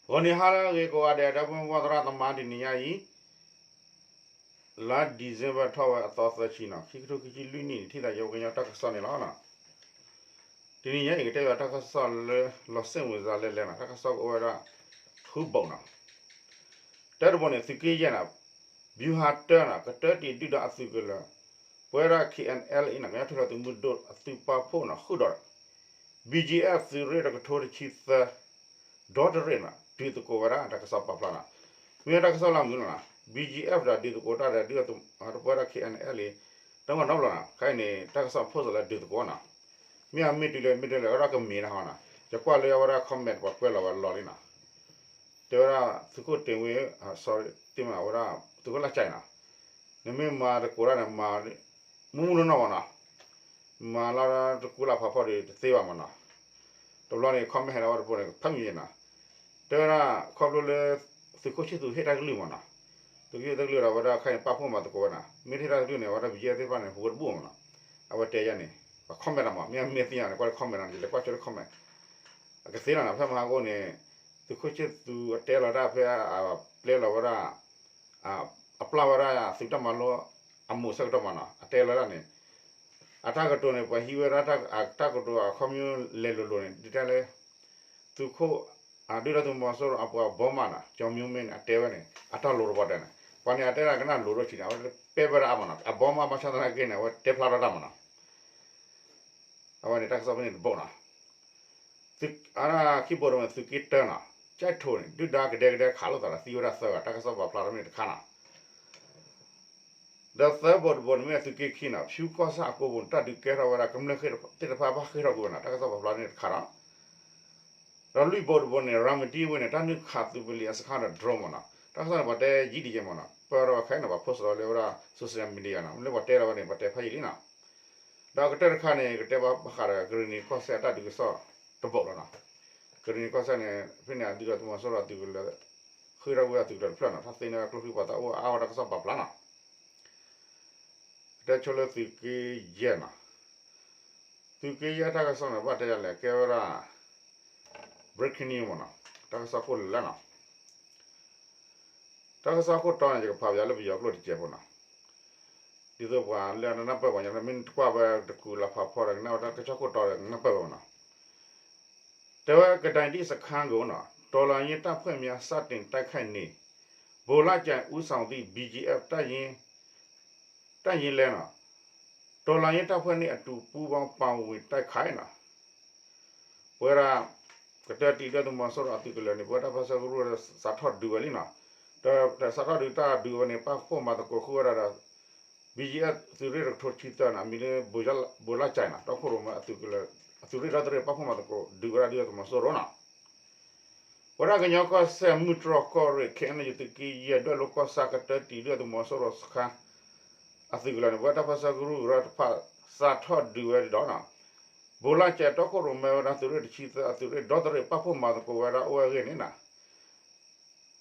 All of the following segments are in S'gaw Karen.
ဂီၤနံၤဟါလၢအဂ့ၤကိးဂၤဒဲး ဒီပုၢ်ဝဲၢ်သရၣ်သမါ တနံၤညါအံၤ လါ December ထီၣ်ဝဲအသီသၢဆံနီၤ ခံကထိခံဆံလွံၢ်နံၣ်န့ၣ် ထံၣ်သးယဲပှၤကညီတၢ်ကစီၣ်န့ၣ်လီၤ. တနံၤညါအံၤ ကတဲဘၣ်တၢ်ကစီၣ်လၢ လီၤစိတ်ဝင်စားလဲၣ်လဲၣ်နီၤ တၢ်ကစီၣ်ကအိၣ်ဝဲဒၣ် ဃုဘိးနီၤ တၢတဘိန့ၣ် သုးက့ယဲၢ်နီၤ ဗျူဟာတၢနီၤ ကတၢၢ်တံၢ်ဒုၣ်ဒါအသုးကလၢၤ ပဝဲဒၣ် KNLA နီၤ ကညီထူၣ်ဖျဲးသုးမုၢ်ဒိၣ်အသုးပာ်ဖှိၣ်နီၤ ဃုာ်ဒီး BGF သုးရ့ၣ်တကထိတဆံသၢ ဒီတရ့ၣ်နီၤ ဒုးသကိးဝဲဒၣ်တၢ်ကစီၣ်ပာ်ဖျါနီၤ မ့ၢ်ဝဲတၢ်ကစီၣ်လၢမနုၤနီၤ BGF ဒီးဒုးသကိးတၢ်ဒီး ဒုးပဝဲဒၣ် KNLA တၢ်မၤနီတဘျီနီၤ ခဲအံၤန့ၣ် တၢ်ကစီၣ်ဖိစီၤလၢဒုးသကိးနီၤ မ့ၢ်အမ့ၢ်တုၤလၢမ့ၢ်တုၤလၢအဝဲဒၣ်ကမ့ၢ်တၢ်ဟီနီၤ ယကွၢ်လၢအဝဲဒၣ် comment ပှၤကွဲးလီၤဝဲလီၤလံနီၤ တဲဝဲဒၣ် သုးခိၣ်တ့ၢ်ဝ့ sorry တ့ၢ်မးဝဲဒၣ် သုးခိၣ်လၢ်ကၠဲနီၤ နမ့ၢ်မၤသကိးတၢ်န့ၣ် မၤ မုၢ်မုၢ်နီၢ်နီၢ်မးနီၤ မၤလၢတကူလၢ်ဖးဖီဒီးတသ့ဘၣ်မးနီၤ တဘျီန့ၣ် comment ဟဲလီၤဝဲတဘိန့ၣ် ဖးမံၤနီၤ တဲဝဲဒၣ် ခီဖျိလၢ သုးခိၣ်ဆံၣ်သူးဟ့ၣ်တၢ်ကလုၢ်မးနီၤ သုးခိၣ်ဆံၣ်သူးဟ့ၣ်တၢ်ကလုၢ်ဒီး အဝဲဒၣ်ခဲအံၤန့ၣ် ပာ်ဖှိၣ်မၤသကိးဝဲနီၤ မ့ၢ်တဟ့ၣ်တၢ်ကလုၢ်န့ၣ် အဝဲဒၣ် BGF သ့ၣ်တဖၣ်န့ၣ် ဟူးဝဲတဘူၣ်မးနီၤ အဝဲတဲယၤန့ၣ် ပှၤ comment တၢ်မး မ့ၢ်အမ့ၢ်သ့ၣ်ညါန့ၣ် ကွၢ်လၢ comment နီၤ ယလဲၤကွၢ်ဆိလၢ comment အကသ့နီၤနီၤ ဖဲမဟါကအိၣ်န့ၣ် သုးခိၣ်ဆံၣ်သူးအတဲလီၤတၢ်ဖဲအပျဲလီၤဝဲဒၣ် အပျဲလီၤဝဲဒၣ်သုးတၢ်မၤလိအမိၢ်ဆၢကတီၢ်မးနီၤ အတဲလီၤတၢ်န့ၣ် အတၢ်ကတိၤန့ၣ် ပှၤဟံးဝဲဒၣ်တၢ်ကတိၤအခီပညီလဲၤလိၤလိၤန့ၣ် ဒ်တဲလၢ သုးခိၣ် ဒုၣ်ဒါသုးမီၤစိရိၤအပှၤဘီမးနီၤ ကၠီၤမံမ့ၢ်န့ၣ် အတဲဝဲန့ၣ် အတၢ်လိၤတဘီတဲန့ၣ် ပှၤန့ၣ်အတဲဒၣ်ကနၣ်လိၤတအိၣ်ဆံးန့ၣ် အဝဲတဲပၢၢ်တၢ်အါမးနီၤ အဘီမးဘၣ်ဆၣ်သနာ်က့န့ၣ် အဝဲတဲဖျါထီၣ်တၢ်မးနီၤ အဝဲန့ၣ်တၢ်ကစီၣ်ဖဲန့ၣ်တဘိနီၤ အခံဘိတဘိန့ၣ် သုးက့တၢနီၤ ကၠဲးထိးန့ၣ် ဒုၣ်ဒါကဒဲကဒဲခးလိာ်သးဒီးသံဝဲဒၣ်သၢဂၤ တၢ်ကစီၣ်ပာ်ဖျါထီၣ်ဖဲန့ၣ်တခါနီၤ ဒီးသၢဘိတဘိန့ၣ်မ့ၢ်သုးက့ခံနီၤ ဖၠူကီၢ်ဆၣ်အကိပူၤန့ၣ် တၢ်ဒုးကဲထီၣ်ဝဲဒၣ် ကမျၢၢ်သ့ၣ်တဖၣ်ဘၣ်ဃ့ၢ်ထီၣ်ကွံာ်ဝဲနီၤ တၢ်ကစီၣ်ပာ်ဖျါန့ၣ်တခါနီၤ ဒီးလွံၢ်ဘိတဘိန့ၣ် ရၤမတံဝ့ၢ်န့ၣ် တၢ်နုာ်ခးသုးပလံၤအစခါဒီး drone မးနီၤ တၢ်ကစီၣ်န့ၣ် ပှၤတဲယံာ်ဒံးကဲမးနီၤ ပၢၢ်ထီၣ်ဝဲခဲအံၤန့ၣ် ပှၤ post လီၤလၢဝဲဒၣ် social media နီၤ လၢပှၤတဲလီၤဝဲန့ၣ် ပှၤတဲဖးယံာ်လံနီၤ ဒီးအကတၢၢ်တခါန့ၣ် ကတဲဘၣ်ဃးဒီး ကရ့ၣ်နံၤကီၢ်စဲၣ်အတၢ်ဒုးကစီၣ်တဘိလီၤနီၤ ကရ့ၣ်နံၤကီၢ်စဲၣ်န့ၣ် ဖဲန့ၣ်အဒုၣ်ဒါသုးမီၤစိရိၤအသုးကလၢၤ ဃ့ၢ်ထီၣ်ကွံာ်အသုးကလၢၤတဖျၢၣ်နီၤ တၢ်သ့န့ၢ်ကျိချံမျိာ်သၣ်အိၣ်အါဝဲတၢ်ကစီၣ်ပာ်ဖျါနီၤ ကတဲဆိလၢသုးက့ယဲၢ်နီၤ သုးက့ယဲၢ်တၢ်ကစီၣ်န့ၣ် ဘၣ်တဲယၤလဲၣ် ကဲဝဲဒၣ် breaking news မးနီၤ တၢ်ကစီၣ်ခိၣ်လၢာ်လၢနီၤ တၢ်ကစီၣ်ခိၣ်တီန့ၣ် ယကဖးပယၤလၢပယီၤကျိာ်တစဲးဖိနီၤ ဒ်သိးပှၤလၢအနၢ်ပၢၢ်ပှၤညီ မ့ၢ်တကွၢ်ဝဲတကူးလၢဖးဖီဒီး ကနၢ်ဝဲတၢ်ကစီၣ်ခိၣ်တီဒီး ကနၢ်ပၢၢ်ဝဲနီၤ တဲဝဲ ကတိုင်တင့်စခန်းကိုနီၤ တော်လှန်ရေးတပ်ဖွဲ့များ စတင်တိုက်ခိုက်နေ ဗိုလ်လကျိုင် ဦးဆောင်သည့် BGF တပ်ရင်းလဲနီၤ တော်လှန်ရေးတပ်ဖွဲ့နှင့်အတူ ပူးပေါင်းပါဝင်တိုက်ခိုက်နီၤ ပဝဲဒၣ် ကတၢၢ်တံၢ်ဒုၣ်ဒါသုးမီၤစိရိၤအသုးကလၢၤန့ၣ် ပဝဲဒၣ်တၢ်ပၢဆှၢကရူၢ်ဒီး စးထီၣ်ဒုးဝဲလံနီၤ ဒီးစးထီၣ်ဒုးတၢ်ဒုးဝဲန့ၣ် ပာ်ဖှိၣ်မၤသကိးဃုာ်ဝဲဒၣ်ဒီး BGF သုးရ့ၣ်တကထိတဆံသၢနီၤ အမံၤလၢ ဗိုလ်လကျိုင်နီၤ တီခိၣ်ရိၣ်မဲအသုးကလၢၤ အသုးရ့ၣ်ဒီသရ့ၣ် ပာ်ဖှိၣ်မၤသကိးဒုးဝဲဒၣ်ဒုၣ်ဒါသုးမီၤစိရိၤနီၤ ဝဲဒၣ်ကညီကီၢ်စဲၣ် မုၢ်တြီၢ်ကီၢ်ရ့ၣ် KNU သုးက့ယဲၢ် ဒွဲၣ်လိၤကီၢ်ဆၣ်ကတၢၢ်တံၢ်ဒုၣ်ဒါသုးမီၤစိရိၤစခန်း အသုးကလၢၤန့ၣ် ပဝဲတၢ်ပၢဆှၢကရူၢ်ကရၢတဖၣ် စးထီၣ်ဒုးဝဲဒံးဒီးနီၤ ဗိုလ်လကျိုင် တီခိၣ်ရိၣ်မဲဝဲဒၣ်သုးရ့ၣ်တဆံသၢ အသုးရ့ၣ်ဒီသရ့ၣ် ပာ်ဖှိၣ်မၤသကိးဝဲဒၣ်အိၣ်ဝဲအဂ့ၢ်န့ၣ်နီၤ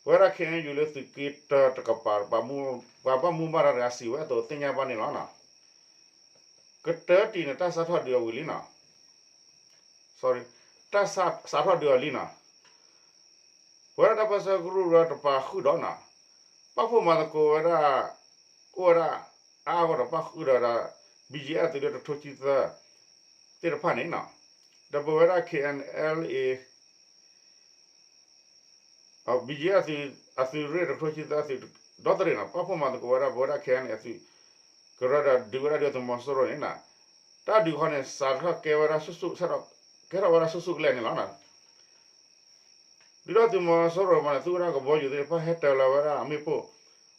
ပဝဲဒၣ် KNU လၢသုးက့တၢတကပၤ ပှၤဘၣ်မူဘၣ်ဒါတဂၤစံးဝဲအသိးသ့ၣ်ညါဘၣ်န့ၣ်လီၤနီၤ ကတၢၢ်တံၢ်န့ၣ် တၢ်စးထီၣ်ဒုးအဝံၤလံနီၤ sorry တၢ်စးထီၣ်ဒုးအီၤလံနီၤ ပဝဲဒၣ်တၢ်ပၢဆှၢကရူၢ်ကရၢတပၤဃုာ်ဒီးနီၤ ပာ်ဖှိၣ်မၤသကိးဝဲဒၣ် အိၣ်ဝဲဒၣ် အါအါဂီၢ်ဂီၢ်ဒီးပာ်ဃုာ်ဒီးဝဲဒၣ် BGF သုးရ့ၣ်တကထိတဆံသၢ သ့ၣ်တဖၣ်န့ၣ်နီၤ ဒီးပဝဲဒၣ် KNLA BGF အသုးရ့ၣ်တကထိတဆံသၢ အသုးဒီသရ့ၣ်နီၤ ပာ်ဖှိၣ်မၤသကိးဝဲဒၣ် ပဝဲဒၣ် KNLA အသုးကရၢဒီးဒုးဝဲဒၣ်ဒုၣ်ဒါသုးမီၤစိရိၤန့ၣ်နီၤ တၢ်ဒုးခီန့ၣ် စးထီၣ်ကဲဝဲဒၣ်ဆူၣ်ဆူၣ် ကဲထီၣ်ဝဲဒၣ်ဆူၣ်ဆူၣ်ကလဲာ်န့ၣ်လီၤနီၤ ဒုၣ်ဒါသုးမီၤစိရိၤမးန့ၣ် သူဝဲဒၣ်ကဘီယူၤသ့ၣ်တဖၣ်ဟဲတၢၤလီၤဝဲဒၣ်အမ့ၣ်ပိၢ်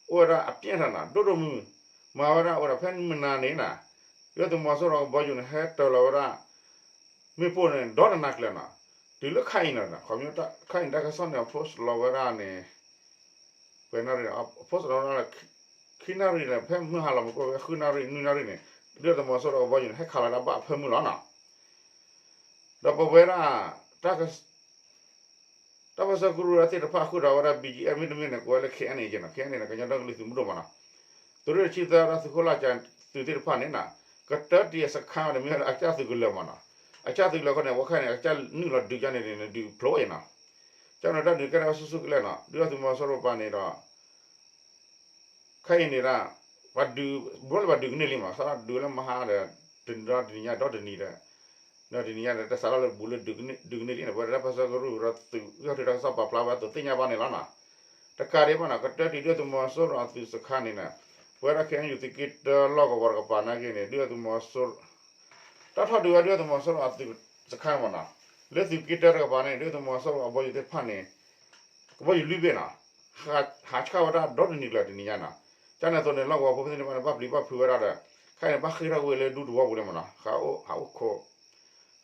အိၣ်ဝဲဒၣ်အပြင်းထန်နီၤ ဒိၣ်ဒိၣ်မုၢ်မုၢ် မၤဝဲဒၣ်အိၣ်ဒီးဖဲမုၢ်နၤန့ၣ်နီၤ ဒုၣ်ဒါသုးမီၤစိရိၤကဘီယူၤန့ၣ် ဟဲတၢၤလီၤဝဲဒၣ် မ့ၣ်ပိၢ်န့ၣ် ဒီတနၤကျၢၤနီၤ တုၤလၢခါအံၤနီၤ ခီဖျိတၢ်ခါအံၤတၢ်ကစီၣ်န့ၣ် အ post လီၤဝဲဒၣ်န့ၣ် ပှဲၤနၣ်ရံၣ် အ post လီၤဝဲဒၣ် ခံနၣ်ရံၣ်န့ၣ် ဖဲမုၢ်ဟါလီၤမးကအိၣ်ဝဲ ဃုနၣ်ရံၣ် နွံနၣ်ရံၣ်န့ၣ် ဒုၣ်ဒါသုးမီၤစိရိၤကဘီယူၤန့ၣ် ဟဲခးလီၤဒၣ်ဘၣ်အဖၢမုၢ်လီၤနီၤ ဒီးပဝဲဒၣ် တၢ်ပၢဆှၢကရူၢ်သ့ၣ်တဖၣ်ဃုာ်ဒီးဝဲဒၣ် BGF မ့တမ့ၢ်န့ၣ် ကိးဝဲလၢ KNA နီၤ KNA န့ၣ် ကညီဒီကလုာ်သုးမုၢ်ဒိၣ်မးနီၤ သုးရ့ၣ်တဆံသၢဒီးသုးခိၣ်လၢ်ကၠဲသုးသ့ၣ်တဖၣ်န့ၣ်နီၤ ကတၢၢ်တံၢ်အစခါန့ၣ် မ့ၢ်ဝဲဒၣ်အကစၢ်သုးကလၢၤမးနီၤ အကစၢ်သုးကလၢၤအဃိန့ၣ် အဝဲခါန့ၣ် အကစၢ်နုာ်လီၤဒုးကန့ၣ်န့ၣ် ဒုးဖျိအံၤနီၤ ကန့ၣ်တၢ်ဒုးကဲထီၣ်ဆူၣ်ဆူၣ်ကလဲာ်နီၤ ဒုၣ်ဒါသုးမီၤစိရိၤပၤန့ၣ်ဒီး ခဲအံၤန့ၣ်ဒၣ် ပှၤဒုး ဘျီလၢပှၤဒုးကန့ၢ်လံမး စးထီၣ်ဒုးလၢမဟါဒီး တနံၤဒီးတနံၤညါဒီတနံၤဒီး ဒီးတနံၤညါဒီး တၢ်စးထီၣ်လၢဘူးလၢဒုးကန့ၢ်လံန့ၣ် ပဝဲဒၣ်တၢ်ပၢဆှၢကရူၢ်ဒီးသုး ဂဲၤထီၣ်တၢ်ကစီၣ်ပာ်ဖျါဝဲအသိးသ့ၣ်ညါဘၣ်န့ၣ်လီၤနီၤ. တကးဒံးဘၣ်နီၤ ကတၢၢ်တံၢ်ဒုၣ်ဒါသုးမီၤစိရိၤအသုးစခါန့ၣ်နီၤ ပဝဲဒၣ် ခဲအံၤ သုးက့တၢလီၢ်ကဝီၤတကပၤနာ်က့န့ၣ် ဒုၣ်ဒါသုးမီၤစိရိၤ တၢ်ထီၣ်ဒုးဝဲဒုၣ်ဒါသုးမီၤစိရိၤအသုးစခါမးနီၤ လၢသုးက့တၢတကပၤန့ၣ် ဒုၣ်ဒါသုးမီၤစိရိၤအဘီယူၤသ့ၣ်တဖၣ်န့ၣ် ကဘီယူၤလွံၢ်ဘ့ၣ်နီၤ ဟးဆှၣ်ဝဲဒၣ်ဒီတနံၤကျၢၤတနံၤညါနီၤ. ကန့ၣ်အသိးန့ၣ် လီၢ်ကဝီၤဖိသ့ၣ်တဖၣ်န့ၣ် ဘၣ်ပျံၤဘၣ်ဖုးဝဲဒၣ်ဒီး ခဲအံၤန့ၣ် ဘၣ်ဃ့ၢ်ထီၣ်ကွံာ်လၢဒူသဝီပူၤလံမးနီၤ ဟးအိၣ်ခိး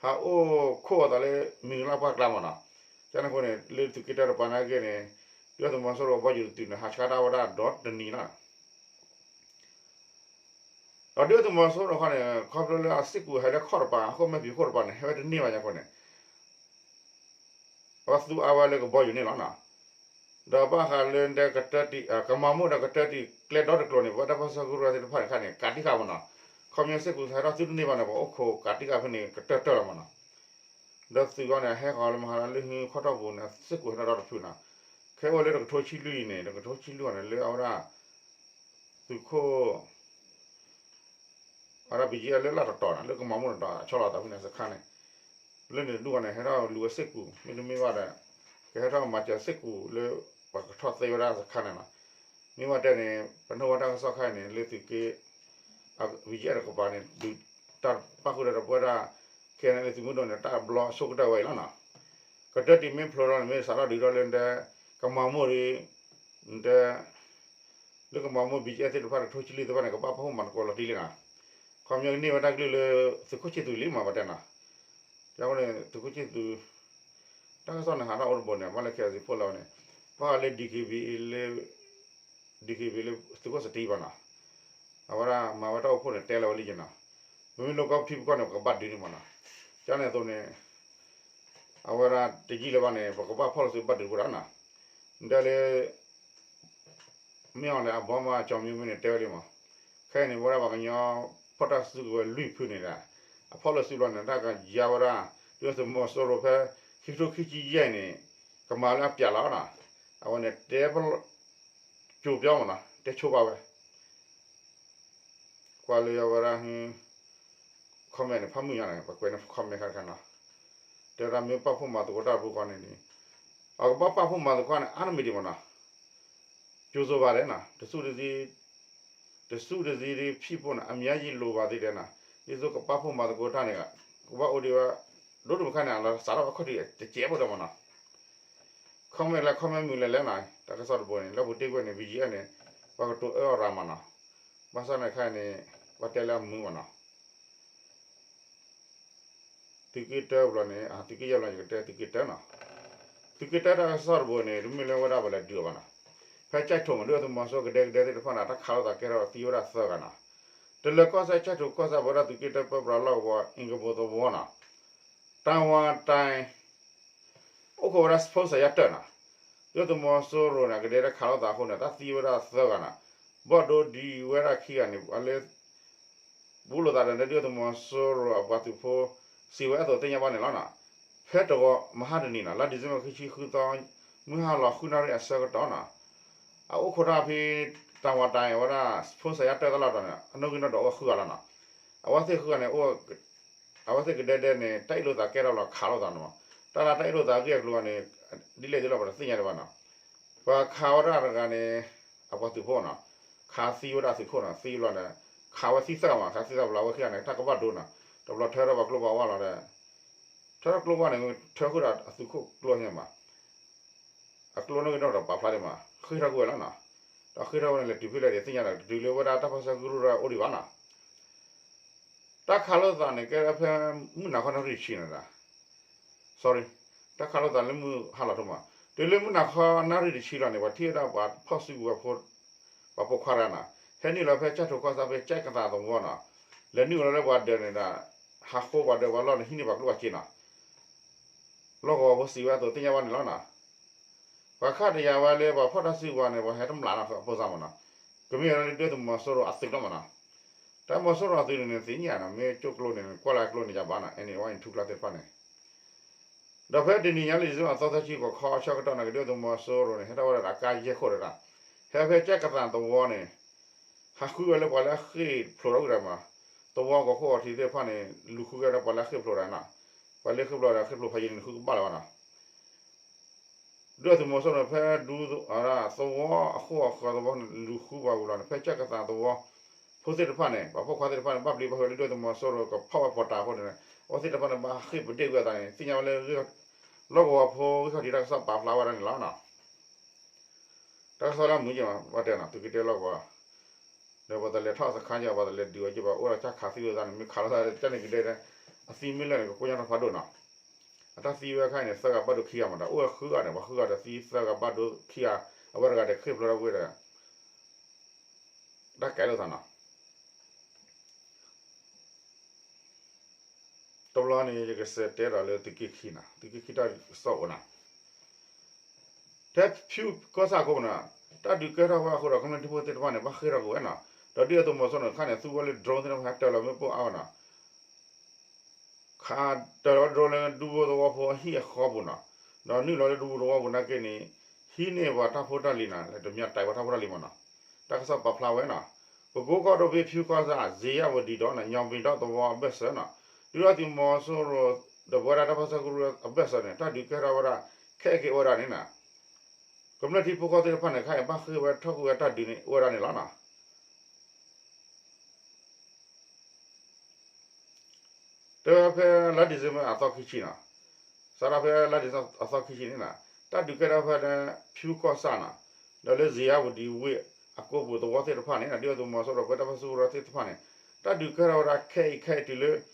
ဟးအိၣ်ခိးအသးလၢမံၤလၢ်ပှၢ်ကျါမးနီၤ. ကန့ၣ်အဃိန့ၣ် လၢသုးက့တၢတကပၤနာ်က့န့ၣ် ဒုၣ်ဒါသုးမီၤစိရိၤအဘီယူၤတသုးန့ၣ် ဟးဆှၣ်တၢ်ဝဲဒၣ်ဒီတနံၤနီၤ ဒီးဒုၣ်ဒါသုးမီၤစိရိၤတခီန့ၣ် ခီဖျိလၢအစ့ၢ်ကီးဟဲလၢခီၣ်တပၤ အဃိမဲာ်ဖံးခိၣ်တပၤန့ၣ် ဟဲဝဲတန့ၢ်ဘၣ်ညါအဃိန့ၣ် အဝဲသူအါဝဲလၢကဘီယူၤန့ၣ်လီၤနီၤ. ဒီးဘၣ်ဃးလၢဒဲကတၢၢ်တံၢ် ကမၤမိၣ်ဒီးကတၢၢ်တံၢ်ကျဲဒီတကျိၤန့ၣ် ပဝဲတၢ်ပၢဆှၢကရူၢ်သ့ၣ်တဖၣ်န့ၣ်ခါန့ၣ် ကးတံၢ်ဃာ်မးနီၤ. ခီပညီစ့ၢ်ကီးဟဲထီၣ်သုတန့ၢ်ဘၣ်န့ၣ် ပှၤအိၣ်ခိးကးတံၢ်ဃာ်ဖဲန့ၣ် ကတၢၢ်တၢၢ်လီၤမးနီၤ. ဒီးသုးအံၤန့ၣ် ဟဲဃီၤလၢမဟါလၢဟံးခီၣ်ထီၣ်ပူၤန့ၣ် စ့ၢ်ကီးဟဲထီၣ်ဒီတဖုနီၤ. ခဲအိၣ်လၢတကထိဆံလွံၢ်အံၤန့ၣ် တကထိဆံလွံၢ်အံၤန့ၣ် လၢအဝဲဒၣ် သုးခိၣ် အဝဲဒၣ် ဘံၣ်ကၠံအၣ် လၢလၢ်တတီၤန့ၣ် လၢကမၤမိၣ်တတီၤ ဆီလီၤသးဖဲန့ၣ်စခါန့ၣ် လၢန့ၣ်တဒူၣ်အံၤန့ၣ် ဟဲထီၣ်လူၤဝဲစ့ၢ်ကီး မ့တမ့ၢ်ဘၣ်ဒီး ကဟဲထီၣ်မၤစၢၤစ့ၢ်ကီးလၢ ပှၤကထီၣ်သ့ဝဲဒၣ်စခါန့ၣ်လီၤ. မ့ၢ်ဝဲတဲန့ၣ် ပနီၣ်ဝဲတၢ်ကစီၣ်ခါအံၤန့ၣ် လၢသုးက့ ဘံၣ်ကၠံအၣ်တကပၤန့ၣ် ဒုးတၢ်ပၣ်ဃုာ်ဒီးပဝဲဒၣ် ခဲအံၤန့ၣ် လၢသုးမုၢ်ဒိၣ်န့ၣ် တၢ်ဘျီဆိကတၢၢ်ဝဲအံၤလီၤနီၤ. ကတၢၢ်တံၢ်မ့ၢ်ဖျိးထီၣ်န့ၣ် မ့ၢ်စးထီၣ်ဒုးထီၣ်လၢဒဲ ကမၤမိၣ်ဒီး ဒဲ လၢကမၤမိၣ် ဘံၣ်ကၠံအၣ် သ့ၣ်တဖၣ် တကထိဆံလွံၢ်သ့ၣ်တဖၣ်န့ၣ် ကဘၣ်ပာ်ဖှိၣ်မၤသကိးလီၤတံၢ်လံနီၤ. ခီပညီကန့ၢ်ဝဲတၢ်ကလုၢ်လၢ သုးခိၣ်ဆံၣ်သူးလံမး ပတဲနီၤ. ယဃိန့ၣ် သုးခိၣ်ဆံၣ်သူး တၢ်ကစီၣ်န့ၣ်ဟးထီၣ်အိၣ်တဘိန့ၣ် ဘၣ်လၢ ခဲအံၤစံးဖိလီၤဝဲန့ၣ် ဘၣ်ဃးလၢ DKBA လၢ DKBA လၢသုးခိၣ်စတံဘၣ်နီၤ. အဝဲဒၣ်မၤဝဲတၢ်အိၣ်ဖှိၣ်န့ၣ် တဲလီၤဝဲလံက့နီၤ. ပမ့ၢ်လိၣ်ကီၢ်ထံပကီၢ်န့ၣ် ပကဘၣ်ဒုးန့ၣ်မးနီၤ. ကန့ၣ်အသိးန့ၣ် အဝဲဒၣ်တယံာ်လၢၤဘၣ်န့ၣ် ပကဘၣ်ဖီၣ်လီၤစုဘၣ်ဒုးတဖိဒၣ်နီၤ. ဒ်လၢ မ့ၢ်အီၤလဲၣ် အဘီမါကၠီၤမံမ့ၢ်န့ၣ် တဲဝဲလံမး. ခဲအံၤန့ၣ် ပဝဲဒၣ်ပှၤကညီဖီၣ်တၢ်စုကဝဲၤလွံၢ်ဖုန့ၣ်ဒီး အဖီၣ်လီၤစုဘျီန့ၣ် တၢ်ကယါဝဲဒၣ် ဒုၣ်ဒါသုးမီၤစိရိၤဖဲ ခံကထိခံဆံယဲၢ်န့ၣ် ကမၤလၢအပျးလီၤနီၤ. အဝဲန့ၣ်တဲ ကၠိၤပျီမးနီၤ တဲဆိဘၣ်ဝဲ ကွၢ်လၢအဝဲဒၣ် comment န့ၣ် ဖးမုၢ်ညါန့ၣ် ပကွဲးန့ၢ် comment ခါတခါနီၤ. တဲဝဲဒၣ်မ့ၢ်ပာ်ဖှိၣ်မၤသကိးတၢ်ဖိဃီန့ၣ်န့ၣ် အကဘၣ်ပာ်ဖှိၣ်မၤသကိးန့ၣ် အါတမံၤဒံးမးနီၤ. ကြိုဆိုပါတယ်နီၤ တစူၢ်တသံ တစူၢ်တသံဒ်ဖံးဖိန့ၣ် အများကြီးလိုပါသေးတယ်နီၤ. ဒ်သိးကပာ်ဖှိၣ်မၤသကိးတၢ်န့ၣ် ကဘၣ်အိၣ်ဒံးဝဲ ဒိၣ်တမုၢ်ခါန့ၣ် အလီၤစးထီၣ်အခီၣ်ထံးတစဲးဖိဒီးမးနီၤ. comment လဲၤ comment မုာ်လဲၤလဲၣ်နီၤ တၢ်ကစီၣ်တဘိန့ၣ် လၢပူၤတ့ၢ်ကွံာ်န့ၣ် BGF န့ၣ် ပှၤကတိၤအၢအီၤရၤမးနီၤ. ဘၣ်ဆၣ်န့ၣ်ခါန့ၣ် ပှၤတဲလၢအမုာ်မးနီၤ. သုးက့တၢဘျီန့ၣ် သုးက့ယဲၢ်ဘျီ ယကတဲသုးက့တၢနီၤ. သုးက့တၢတၢ်ကစီၣ်တဘိန့ၣ် တမ့ၢ်လၢဝဲဒၣ်ပလဲၤဒုးအီၤဘၣ်နီၤ. ဖဲကၠဲးထိးမး ဒုၣ်ဒါသုးမီၤစိရိၤကဒဲကဒဲသ့ၣ်တဖၣ်န့ၣ် တၢ်ခးလိာ်သးကဲထီၣ်သံဝဲဒၣ်သၢဂၤနီၤ. တလၢၤကီၢ်စဲၣ် ကၠဲးထိးကီၢ်စဲၣ် ပဝဲဒၣ်သုးက့တၢပၢပြးလီၢ်ကဝီၤ အ့ကဘိသဝီနီၤ. တၢ်ဝါတၢ် အိၣ်ခိးဝဲဒၣ် စဖိစၢ်ယါတၢၢ်နီၤ. ဒုၣ်ဒါသုးမီၤစိရိၤန့ၣ် ကဒဲတၢ်ခးလိာ်သးအဃိန့ၣ် တၢ်သံဝဲဒၣ်သၢဂၤနီၤ. ဘီၣ်ဒိဒံးဝဲဒၣ်ခံဂၤန့ၣ် အလၢ ဘူးလိာ်သးဒီးဒုၣ်ဒါသုးမီၤစိရိၤအပှၤသုးဖိ စံးဝဲအသိးသ့ၣ်ညါဘၣ်န့ၣ်လီၤနီၤ. ဖဲတဂီၤမဟါတနံၤနီၤ လါ December ခံဆံဃုသီ မုၢ်ဟါလီၤဃုနၣ်ရံၣ်အဆၢကတီၢ်နီၤ အအိၣ်ခိးတၢ်ဖဲ တၢ်ဝါတၢ်အံၤ အဝဲဒၣ် စဖိစၢ်ယါတၢၢ်တၢ်လီၢ်တတီၤန့ၣ် အနီၣ်ဂံၢ်နီၣ်ဒွးအိၣ်ဃုဂၤလီၤနီၤ. အဝဲသ့ၣ်ဃုဂၤန့ၣ် အဝဲသ့ၣ်ကဒဲဒဲန့ၣ် တၢ်အ့ၣ်လိာ်သးကဲထီၣ်လီၤခးလိာ်သးန့ၣ်မး. တၢ်လၢတၢ်အ့ၣ်လိာ်သးအဂ့ၢ်အကျိၤန့ၣ် ဒ်လဲၣ်ဒ်လဲၣ်ပတသ့ၣ်ညါဒံးဘၣ်နီၤ. ပှၤခးဝဲဒၣ်တဂၤန့ၣ် အပှၤသုးဖိနီၤ ခးသံဝဲဒၣ်သုးခိၣ်နီၤ သံဘျီန့ၣ် ခးဝဲသံသၢဂၤမး ခးသံသၢဂၤဘျီ အဝဲခံဂၤန့ၣ် တၢ်ကဘၣ်ဒိနီၤ တဘျီထၢထီၣ်ပှၤကျိပှၤဝါလီၤဒီး ထၢထီၣ်ကျိပှၤန့ၣ် ထၢဃုာ်ဒီးအသုးခိၣ်ကျိန့ၣ်မး အကျိန့ၣ်ကဒီးဒီးပာ်ဖျါဒံးမး ဃ့ထီၣ်ကွံာ်ဝဲလီၤနီၤ. ဒီးဃ့ထီၣ်ကွံာ်ဝဲန့ၣ် လဲၤတုၤဖဲလဲၣ်ဒံးသ့ၣ်ညါဒီး တုၤလၢဝဲဒၣ်တၢ်ပၢဆှၢကရူၢ်ဒီးအိၣ်ဒံးဘၣ်နီၤ. တၢ်ခးလိာ်သးန့ၣ် ကဲဖဲမုၢ်နၤခီနၣ်ရံၣ်တဆံန့ၣ်ဒီး sorry တၢ်ခးလိာ်သးလၢမုၢ်ဟါလီၤထိၣ်မး တုၤလၢမုၢ်နၤခီနၣ်ရံၣ်တဆံလီၤန့ၣ် ပှၤထံၣ်ဝဲဒၣ်ပှၤဖီၣ်စုကဝဲၤဖိ ပှၤပိာ်ခွါတဂၤနီၤ ဟဲနုာ်လီၤဖဲကၠဲးထိးကီၢ်ဆၣ်ဖဲကၠဲးကသးသဝီနီၤ လဲၤနုာ်လီၤလၢပှၤဒၢးန့ၣ်ဒီး ဟးဃိပှၤဒၢးပှၤလီၢ်န့ၣ် ဟံးန့ၢ်ပှၤကျိပှၤစ့နီၤ လီၢ်ကဝီၤဖိစံးဝဲအသိးသ့ၣ်ညါဘၣ်န့ၣ်လီၤနီၤ. ပှၤခးတယာ်ဝဲလၢပှၤဖီၣ်တၢ်စုကဝဲၤန့ၣ် ပှၤဟဲတမျးနီၤ အပိစါမးနီၤ ကမ့ၢ်ဝဲဒၣ်လၢဒုၣ်ဒါသုးမီၤစိရိၤအသုးလီၤမးနီၤ. တၢ်မီၤစိရိၤအသုးန့ၣ်န့ၣ် သ့ၣ်ညါနီၤ မ့ၢ်ကၠိကျိန့ၣ် ကွၢ်လၢအကျိန့ၣ်ယၤဘၣ်နီၤ အဲန့ၣ် ဝဲအံၤထူကျါသ့ၣ်တဖၣ်န့ၣ် ဒီးဖဲတနံၤညါလၢ December အသီသၢဆံ ကီၢ်ခီဆၢကတီၢ်န့ၣ် ကဒုၣ်ဒါသုးမီၤစိရိၤန့ၣ် ဟဲထီၣ်ဝဲဒၣ်အကါယဲၢ်ခိၣ်တဒၣ်, ဟဲဖဲကၠဲၣ်ကသၣ်သဝီန့ၣ် ဟးဃုဝဲလၢပှၤလၢအဃ့ၢ်ဖျိးထီၣ်ဝဲဒၣ်မး, သဝီကီၢ်ခိၣ်အထံးသ့ၣ်တဖၣ်န့ၣ် လူၤဃုဝဲဒၣ်ပှၤလၢအဃ့ၢ်ဖျိးတၢ်န့ၣ်, ပှၤလၢဃ့ၢ်ဖျိးတၢ် ဃ့ၢ်ဖျိးဖးယံၤန့ၣ် ဃုကဘၣ်လၢၤဘၣ်နီၤ. ဒုၣ်ဒါသုးမီၤစိရိၤန့ၣ် ဖဲဒူ သဝီအဃိအဃၢၤသဝီန့ၣ် လူၤဃုပှၤဝံၤလီၤန့ၣ် ဖဲကၠဲၣ်ကသၣ်သဝီ ဖိသ့ၣ်တဖၣ်န့ၣ် ပှၤဖိခွါသ့ၣ်တဖၣ်န့ၣ် ဘၣ်ပျံၤဘၣ်ဖုးလၢဒုၣ်ဒါသုးမီၤစိရိၤကဖီၣ်ဝဲပီးတၢ်အဃိန့ၣ် အဝဲသ့ၣ်တဖၣ်န့ၣ် ဘၣ်ဃ့ၢ်ပဒ့ၣ်ကွံာ်အသးန့ၣ် သ့ၣ်ညါဝဲလၢ လီၢ်ကဝီၤဖိဂံၢ်ခီၣ်ထံးတၢ်ကစီၣ်ပာ်ဖျါဝဲဒၣ်န့ၣ်လီၤနီၤ. တၢ်ကစီၣ်လၢအမုာ်က့ၤမး ဘၣ်တဲနီၤ သုးက့တၢလီၢ်ကဝီၤ ဒီးပှၤတလဲၤထီၣ်စခါယၤ ပှၤတလဲၤဒုးအီၤက့ၤဘၣ် အိၣ်ဒီးကၢ်ခးသံဝဲသးန့ၣ် မ့ၢ်ခးလိာ်သး ကန့ၣ်ကဒဲဒဲ အသံမ့ၢ်လၢာ်န့ၣ် ကကိညါထီၣ်ဖးဒိၣ်နီၤ. အတၢ်သံဝဲခါအံၤန့ၣ် သၢဂၤဘၣ်ဒိခံဂၤမးဒီး အိၣ်ဝဲဃုဂၤန့ၣ် ပှၤဃုဂၤဒီးသံသၢဂၤဘၣ်ဒိခံဂၤ အဝဲတဂၤဒီးဃ့ၢ်ဖျိးထီၣ်ဝဲဒီး တၢ်ကဲလိာ်သးနီၤ. တဘျီန့ၣ် ယကစံးတဲဒီးလၢသုးက့ခံနီၤ သုးက့ခံတၢ်ကစီၣ်အိၣ်နီၤ. ထဲဖၠူကီၢ်ဆၣ်အကိပူၤနီၤ တၢ်ဒုးကဲထီၣ်ဝဲအဃိဒီး ကမျၢၢ်ထံဖိသ့ၣ်တဖၣ်န့ၣ် ဘၣ်ဃ့ၢ်ထီၣ်ကွံာ်ဝဲနီၤ. ဒီးဒုၣ်ဒါသုးမီၤစိရိၤန့ၣ် ခါန့ၣ် သူဝဲလၢ drone သ့ၣ်တဖၣ်ဟဲတၢၤလီၤမ့ၣ်ပိၢ်အါဝဲနီၤ ခးတၢၤလီၤဝဲ drone လၢဒူဖိသဝီဖိအဟံၣ်အဃီပူၤနီၤ. ဒီးနုာ်လီၤလၢဒူဖိသဝီပူၤနာ်က့န့ၣ် ဟံးန့ၢ်ပှၤတၢ်ဖိတၢ်လံၤနီၤ လၢတမံၤတဲာ်ပှၤတၢ်ဖိတၢ်လံၤမးနီၤ. တၢ်ကစီၣ်ပာ်ဖျါဝဲနီၤ. ပကိကီၢ်ဒိၣ်ဘ့ၣ်ဖၠူကီၢ်ဆၣ် ဇ့ယၣ်ဝတံၤဒီး ညီၣ်မံၤဒီးသဝီအဘၢၣ်စၢၤနီၤ ဒုၣ်ဒါသုးမီၤစိရိၤ ဒီးပဝဲဒၣ်တၢ်ပၢဆှၢကရူၢ်အဘၢၣ်စၢၤန့ၣ် တၢ်ဒုးကဲထီၣ်ဝဲဒၣ် ခဲအံၤက့ၤအိၣ်ဝဲဒၣ်န့ၣ်နီၤ ကမျၢၢ်ထံဖိကီၢ်ဖိသ့ၣ်တဖၣ်န့ၣ် ခါအံၤဘၣ်ဃ့ၢ်ဝဲထီၣ်ကွံာ်ဝဲတၢ်ဒုးန့ၣ် အိၣ်ဝဲဒၣ်န့ၣ်လီၤနီၤ. တဲဝဲဖဲလါ December အသီခံဆံနီၤ, စးထီၣ်ဖဲလါ December အသီခံဆံန့ၣ်နီၤ, တၢ်ဒုးကဲထီၣ်ဖဲဖၠူကီၢ်ဆၣ်နီၤ, ဒီးလၢ ဇေယျာဝတီ ဝ့ၢ်အကိပူၤသဝီသ့ၣ်တဖၣ်န့ၣ် ဒုၣ်ဒါသုးမီၤစိရိၤဒီးပဝဲတၢ်ပၢဆှၢကရူၢ်သ့ၣ်တဖၣ်န့ၣ် တၢ်ဒုးကဲထီၣ်ဝဲဒၣ်ခဲအံၤခဲအံၤတုၤလၢ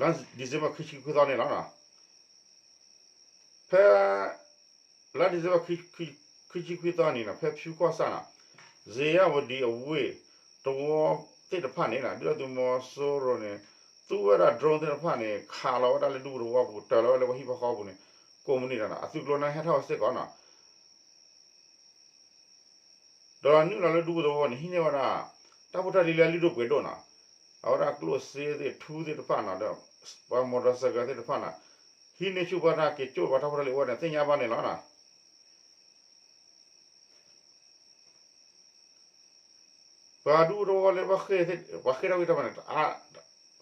လါ December ခံဆံခွံသီန့ၣ်လီၤနီၤ. ဖဲလါ December ခံဆံခွံသီန့ၣ်နီၤ, ဖဲဖၠူကီၢ်ဆၣ်နီၤ, ဇေယျာဝတီ အဝ့ၢ်သဝီသ့ၣ်တဖၣ်န့ၣ်နီၤ, ဒုၣ်ဒါသုးမီၤစိရိၤန့ၣ် သူဝဲဒၣ် drone သ့ၣ်တဖၣ်န့ၣ် ခးလီၤဝဲဒၣ်လၢဒူပူၤသဝီပူၤ တၢၤလီၤဝဲလၢပှၤဟံၣ်ပှၤဃီပူၤန့ၣ် ကိးမုၢ်နံၤဒီးနီၤ, အသုးကျိၤန့ၣ်ဟဲထီၣ်ဝဲစ့ၢ်ကီးနီၤ. ဒီးနုာ်လီၤလၢဒူပူၤသဝီန့ၣ် ဟံးန့ၢ်ဝဲဒၣ် တၢ်ဖိတၢ်လံၤလၢအလုၢ်ဒိၣ်ပှ့ၤဒိၣ်နီၤ, အဝဲဒၣ်ကျိၣ်စ့သ့ၣ် ထူသ့ၣ်တဖၣ်နီၤ, ဒီးပှၤ မော်တော်ဆိုင်ကယ် သ့ၣ်တဖၣ်နီၤ, ဟံးန့ၢ်ဆူၣ်ပှၤတၢ်က့ၤကၠိၣ်ပှၤတၢ်ဖိတၢ်လံၤအိၣ်ဝဲန့ၣ် သ့ၣ်ညါဘၣ်န့ၣ်လီၤနီၤ. ပှၤဒူသဝီလၢ ပှၤဃ့ၢ်ထီၣ်ကွံာ်တၢ်ဖဲန့ၣ် ဖးအါ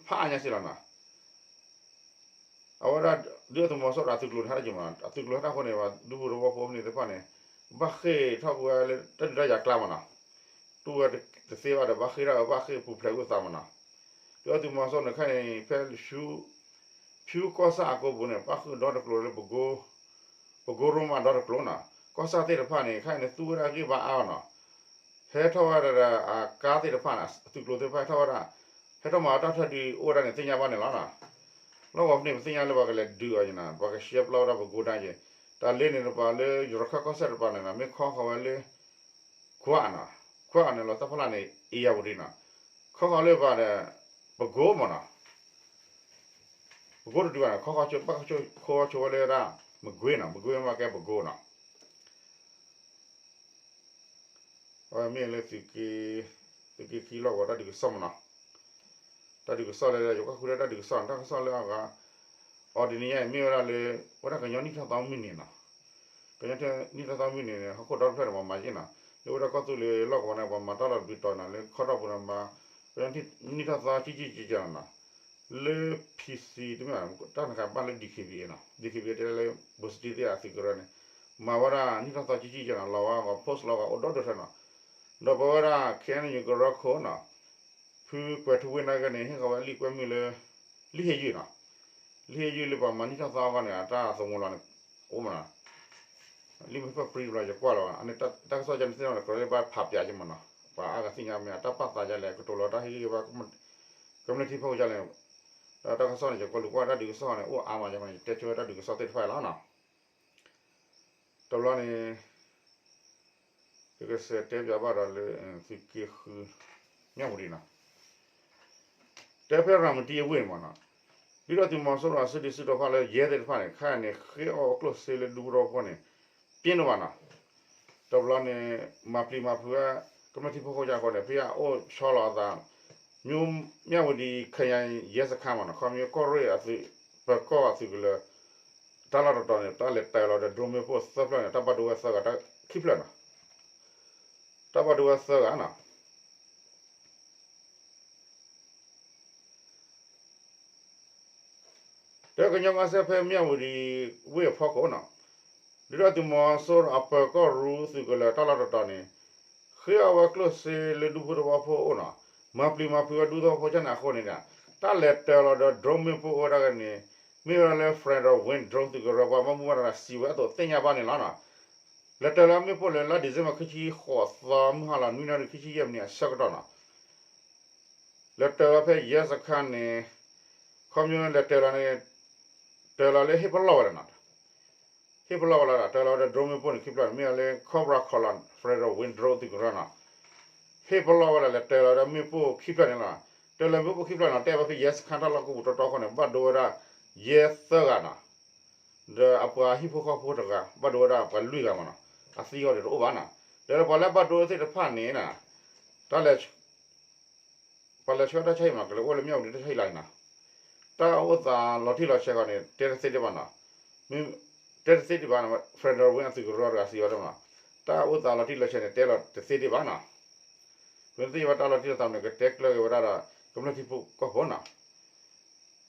ညါစ့ၢ်လီၤနီၤ. အဝဲဒၣ် ဒုၣ်ဒါသုးမီၤစိရိၤအသုးကျိၤန့ၣ် ဟဲထီၣ်က့ၤမးနီၤ, အသုးကျိၤဟဲထီၣ်အဃိန့ၣ် ပှၤဒူပူၤသဝီဖိဖဲန့ၣ်သ့ၣ်တဖၣ်န့ၣ် ဘၣ်ဃ့ၢ်ထီၣ်ကွံာ်ဝဲလၢတၢ်ဒုးတၢ်ယၤကျါမးနီၤ, တူၢ်ဝဲတသ့ဘၣ်ဒီး ဘၣ်ဃ့ၢ်ထီၣ်ဝဲ ဘၣ်ဃ့ၢ်ပူၤဖျဲးကွံာ်သးမးနီၤ. ဒုၣ်ဒါသုးမီၤစိရိၤန့ၣ် ခဲအံၤန့ၣ် ဖဲ ဖၠူကီၢ်ဆၣ်အကိပူၤန့ၣ် ပၣ်ဃုာ်ဒီတကျိၤလၢ ပကိရိမးဒီတကျိၤနီၤ, ကီၢ်ဆၣ်သ့ၣ်တဖၣ်န့ၣ် ခဲအံၤန့ၣ် သူဝဲဒၣ်ဂံၢ်ဘါအါအါနီၤ. ဟဲထီၣ်ဝဲဒၣ်ဒီးအကါသ့ၣ်တဖၣ်န့ၣ် အသုးကျိၤသ့ၣ်တဖၣ်ဟဲထီၣ်ဝဲဒၣ်, ဟဲထီၣ်မၤအီၣ်တၢ်ထီၣ်ဒုးအိၣ်ဝဲဒၣ်န့ၣ် သ့ၣ်ညါဘၣ်န့ၣ်လီၤနီၤ. လီၢ်ကဝီၤဖဲန့ၣ် ပသ့ၣ်ညါလၢပှၤကလဲၤဒုးအီၤက့ၤနီၤ, ပှၤကရှဲပျီဝဲဒၣ်ပကိတၢ်က့ၤ, တၢ်လၢန့ၣ်တပၤလၢ ယရခၢၣ်ကီၢ်စဲၣ်တပၤန့ၣ်နီၤ, မ့ၢ်ခီဃီၤဝဲလၢ ခွါနီၤ, ခွါန့ၣ်လီၤတၢ်ဖီလာ်န့ၣ် အ့ၣ်ယၣ်ဝတံၤနီၤ, ခီဃီၤလၢပၤဒီး ပကိမးနီၤ, ပကိတဒုးဘၣ်နီၤ, ခီဃီၤဆိ ဘၣ်ဆိဝဲလၢဒၣ် မကွ့ၤနီၤ, မကွ့ၤမ့ၢ်ကဲပကိနီၤ. အဝဲမ့ၢ်လၢ သုးက့ခံလီၢ်ကဝီၤတၢ်ဒုးကစီၣ်မးနီၤ, တၢ်ဒုးကစီၣ်လၢ ယကွၢ်ဃုာ်လၢတၢ်ဒုးကစီၣ်န့ၣ် တၢ်ကစီၣ်လၢအဂၤ အီၤတနံၤညါအံၤ မ့ၢ်ဝဲဒၣ်လၢ ဝဲဒၣ်ကညီနံၣ်ထီၣ်သီမုၢ်နံၤနီၤ, ကညီနံၣ်ထီၣ်သီမုၢ်နံၤန့ၣ် ဟီၣ်ခိၣ်ဒီတဖျၢၣ်န့ၣ် ပှၤမၤယ့ၢ်နီၤ, လၢဝဲဒၣ်ကီၢ်သူလ့ၤလီၢ်ကဝီၤန့ၣ် ပှၤမၤတၢ်လီၤတဘျုးတီၤနီၤ, လၢခီတီၢ်ပူၤန့ၣ် မၤ ကညီနံၣ်ထီၣ်သီကံကံကကနီၤ, လၢ PC တမ့ၢ် တၢ်န့ၣ်ခါဘၣ်လၢ DKBA နီၤ, DKBA တဲလၢ ဘိၣ်စတံသ့ၣ်အသုးကရၢန့ၣ် မၤဝဲဒၣ်နံၣ်ထီၣ်သီကံကကနီၤ, လီၤဝဲအဂီၤ post လီၤဂာ်အိၣ်ဒီဒိၣ်ထဲနီၤ, ဒီးပဝဲဒၣ် KNU ကရၢခိၣ်နီၤ ဖုကွဲၤထူဝ့ၣ်နာ်က့န့ၣ် ဟ့ၣ်ဃီၤဝဲလံာ်ကွဲမုာ်လၢ လံာ်ဟ့ၣ်ယုၢ်နီၤ, လံာ်ဟ့ၣ်ယုၢ်လၢပှၤမၤနံၣ်ထီၣ်သီအဂီၢ်န့ၣ် အတၢ်သဝီလီၤန့ၣ် အိၣ်မးနီၤ, လံာ်မ့ၢ်ဖၢၣ်ပြံတဘျီ ယကွၢ်လီၤဘၣ်, အန့ၣ်တၢ်ကစီၣ်ယန့ၣ်သ့ၣ်နီၤ ကြၢးလၢဘၣ်ဖးပၠးက့မးနီၤ, ပှၤအါဂၤသ့ၣ်ညါမ့ၢ် အတၢ်ပာ်သးယလဲၣ် ကတိၤလီၤတၢ်ဟ့ၣ်ဂံၢ်ဘါ ကမျၢၢ်ထံဖိကီၢ်ဖိလဲၣ်, ဒီးတၢ်ကစီၣ်န့ၣ် ယကွၢ်လူၤကွၢ်တၢ်ဒုးကစီၣ်န့ၣ် အိၣ်အါမးယၤန့ၣ် ယတဲဆိဝဲတၢ်ဒုးကစီၣ်သ့ၣ်တဖၣ်အံၤလီၤနီၤ. တဘျီန့ၣ် ယကစံးတဲပၠးဘၣ်ဒီးလၢ သုးက့ဃု မၠၣ်ဝတံၤနီၤ, တဲဖဲရၤမတံအဝ့ၢ်န့ၣ်မးနီၤ, ဒုၣ်ဒါသုးမီၤစိရိၤအစုဒုးစုတီၤဖၣ်လၢယဲၢ်သ့ၣ်တဖၣ်န့ၣ် ခဲအံၤန့ၣ် ဃ့အီၣ်ကျိၣ်စ့လၢဒူသဝီဖိန့ၣ် ပျဲနုာ်ဘၣ်နီၤ. တဘျီန့ၣ် မၤပျံၤမၤဖုးဝဲ ကမျၢၢ်ထံဖိကီၢ်ဖိအဃိန့ၣ် ဖဲအအိၣ်ဆီလီၤအသး မၠိမၠၣ်ဝတံၤ ခယၤယဲၢ်စခါမးနီၤ, ခီဖျိကီၢ်ရ့ၣ်အသုး ပၢၤကီၢ်အသုးကလၢၤ တၢ်လီၢ်တတီၤန့ၣ် တၢ်လဲၤတၢၤလီၤဒီး drone မ့ၣ်ပိၢ်သၢဖျၢၣ်န့ၣ် တၢ်ဘၣ်ဒိဝဲသၢဂၤ တၢ်ခံဖျၢၣ်နီၤ, တၢ်ဘၣ်ဒိဝဲသၢဂၤနီၤ. တၢ်ကညီကီၢ်စဲၣ်ဖဲမၠၣ်ဝတံၤဝ့ၢ်အဖီခိၣ်နီၤ, ဒုၣ်ဒါသုးမီၤစိရိၤအပၢၤကီၢ်ရူသုးကလၢၤ တၢ်လီၢ်တတီၤန့ၣ် ဃ့အဝဲကျိၣ်စ့လၢဒူဖိသဝီဖိအအိၣ်နီၤ, မၤပျံၤမၤဖုးဝဲဒူသဝီဖိကၢ်န့ၣ်အဃိန့ၣ်ဒီး တၢ်လဲၤတၢၤလီၤဒီး drone မ့ၣ်ပိၢ်အိၣ်ဝဲဒၣ်ဂ့ၤန့ၣ် မ့ၢ်ဝဲဒၣ်လၢ Federal Wing drone သုးကရၢပှၤဘၣ်မူဘၣ်ဒါစံးဝဲအသိးသ့ၣ်ညါဘၣ်န့ၣ်လီၤနီၤ. လဲၤတၢၤလီၤမ့ၣ်ပိၢ်လၢလါ December ခံဆံဃိးသီ မုၢ်ဟါလီၤနွံနၣ်ရံၣ် ခံဆံယဲၢ်မံးနံးအဆၢကတီၢ်နီၤ. လဲၤတၢၤဝဲဖဲ ရဲစခန်းန့ၣ် ခီဖျိလဲၤတၢၤလီၤန့ၣ် တၢၤလီၤလၢဟ့ၣ်ပလီၢ်ဝဲဒၣ်နီၤ, ဟ့ၣ်ပလီၢ်ဝဲလီၤဒီး တၢၤလီၤဝဲဒီး drone မ့ၣ်ပိၢ်န့ၣ် ခံဖျၢၣ်န့ၣ် မ့ၢ်ဝဲလၢ Cobra College Federal Wing drone သုးကရၢနီၤ, ဟ့ၣ်ပလီၢ်ဝဲဒၣ်လဲၤတၢၤလီၤဒီးမ့ၣ်ပိၢ်ခံဖျၢၣ်န့ၣ်လီၤ. တၢၤလီၤမ့ၣ်ပိၢ်ခံဖျၢၣ်န့ၣ် တဲဝဲဖဲ ရဲစခန်း တၢ်လီၢ်ကပူၤတီတီအဃိန့ၣ် ဘၣ်ဒိဝဲဒၣ် ရဲသၢဂၤနီၤ, ဒီးအပှၤဟံၣ်ဖိဃီဖိတဂၤ ဘၣ်ဒိဝဲဒၣ်ပှၤလွံၢ်ဂၤမးနီၤ, အသံအဂီၢ်ဒီးတအိၣ်ဘၣ်နီၤ. ဒီးပှၤလၢဘၣ်ဒိသ့ၣ်တဖၣ်န့ၣ် တၢ်လဲၤ ပှၤလဲၤဆှၢတၢ်ဆါဟံၣ်မးနီၤ ကလဲၤအိၣ်လၢမၠၣ်ဝတံၤတၢ်ဆါဟံၣ်လီၤနီၤ, တၢ်အိၣ်သးလီၤတံၢ်လီၤဆဲးဃီန့ၣ် တဲတသ့ဒံးဘၣ်နီၤ, မ့ၢ်တဲတသ့ဒံးဘၣ်နီၤ, Federal Wing အသုးကရၢတဂၤစံးဝဲဒၣ်နီၤ, တၢ်အိၣ်သးလီၤတံၢ်လီၤဆဲးန့ၣ် တဲလီၤတသ့ဒံးဘၣ်နီၤ. ပမ့ၢ်သ့ၣ်ညါဘၣ်တၢ်လီၤတံၢ်လီၤဆဲးန့ၣ် ကတဲကျၢၤက့ၤဝဲဒၣ်ဒီး ကမျၢၢ်ထံဖိကီၢ်ဖိနီၤ.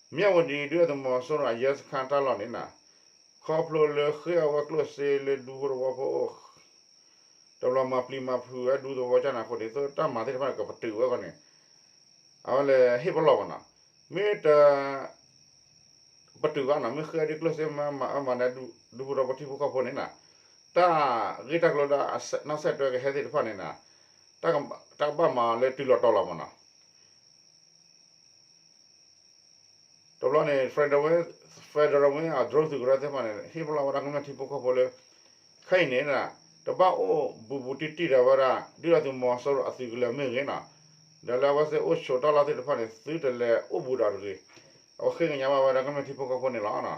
မၠၣ်ဝတံၤ ဒုၣ်ဒါသုးမီၤစိရိၤအ ရဲစခန်း တၢ်လီၢ်န့ၣ်နီၤ, ခီဖျိလၢဃ့အဝဲကျိၣ်စ့လၢဒူဖိသဝီဖိအအိၣ် တဘျီမၤပျံၤမၤဖုးဝဲဒူသဝီကၢ်န့ၣ်အဃိန့ၣ် သိးတၢ်မၤသ့ၣ်တဖၣ်န့ၣ် ကပတုာ်ဝဲအဂီၢ်န့ၣ် အဝဲလဲၤဟ့ၣ်ပလီၢ်ဘၣ်နီၤ, မ့ၢ်တ ပတုာ်ဘၣ်နီၤ, မ့ၢ်ဃ့ဒုးကျိၣ်စ့မၤမၤန့ၣ် ဒူဖိသဝီဖိထံဖိကီၢ်ဖိန့ၣ်နီၤ, တၢ်ဂ့ၢ်တၢ်ကျိၤလၢအနီၣ်ဆဲးတွဲကဟဲသ့ၣ်တဖၣ်န့ၣ်နီၤ, တၢ်ကဘၣ်မၤလၢတုၤလီၤတီၤလီၤမးနီၤ. တဘျီန့ၣ် Federal Wing အ drone သုးကရၢသ့ၣ်တဖၣ်န့ၣ် ဟ့ၣ်ပလီၢ်ဝဲဒၣ်ကမျၢၢ်ထံဖိကီၢ်ဖိလၢ ခဲအံၤန့ၣ် တဘၣ်အိၣ်ဘူးဘူးတံၢ်တံၢ်ဒီးဝဲဒၣ် ဒုၣ်ဒါသုးမီၤစိရိၤအသုးကလၢၤမ့ၢ်ဂ့ၤနီၤ, ဒီးလၢအဝဲသ့ၣ်အိၣ်ဆိးတၢ်လီၢ်သ့ၣ်တဖၣ်န့ၣ် သုတလဲၤအိၣ်ဘူးဒီးတဂ့ၤ, အဝဲဃ့ကညးဘၣ်ဝဲဒၣ်ကမျၢၢ်ထံဖိကီၢ်ဖိန့ၣ်လီၤ.